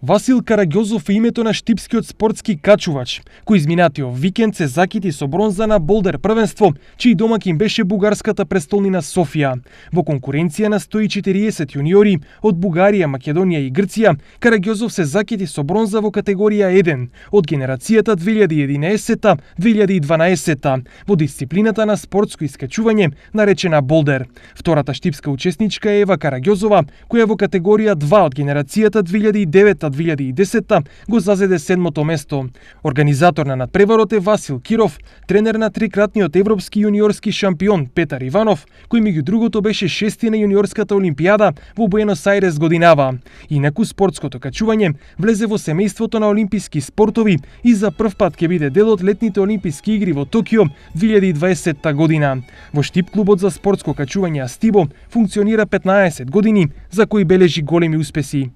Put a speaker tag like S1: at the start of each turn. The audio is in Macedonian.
S1: Васил Караѓозов е името на штипскиот спортски качувач, кој изминатиот викенд се закити со бронза на болдер првенство, чиј домакин беше бугарската престолнина Софија. Во конкуренција на 140 јуниори од Бугарија, Македонија и Грција, Караѓозов се закити со бронза во категорија 1 од генерацијата 2011-2012 во дисциплината на спортско искачување наречена болдер. Втората штипска учесничка е Ева Караѓозова, која во категорија 2 од генерацијата 2009-2010 го зазеде седмото место. Организатор на надпреварот е Васил Киров, тренер на трикратниот европски јуниорски шампион Петар Иванов, кој меѓу другото беше шести на јуниорската олимпијада во Буенос Ајрес годинава. Инаку спортското качување влезе во семејството на олимписки спортови и за прв пат ќе биде дел од летните олимписки игри во Токио 2020 година. Во штип клубот за спортско качување Астибо функционира 15 години, за кои бележи големи успеси.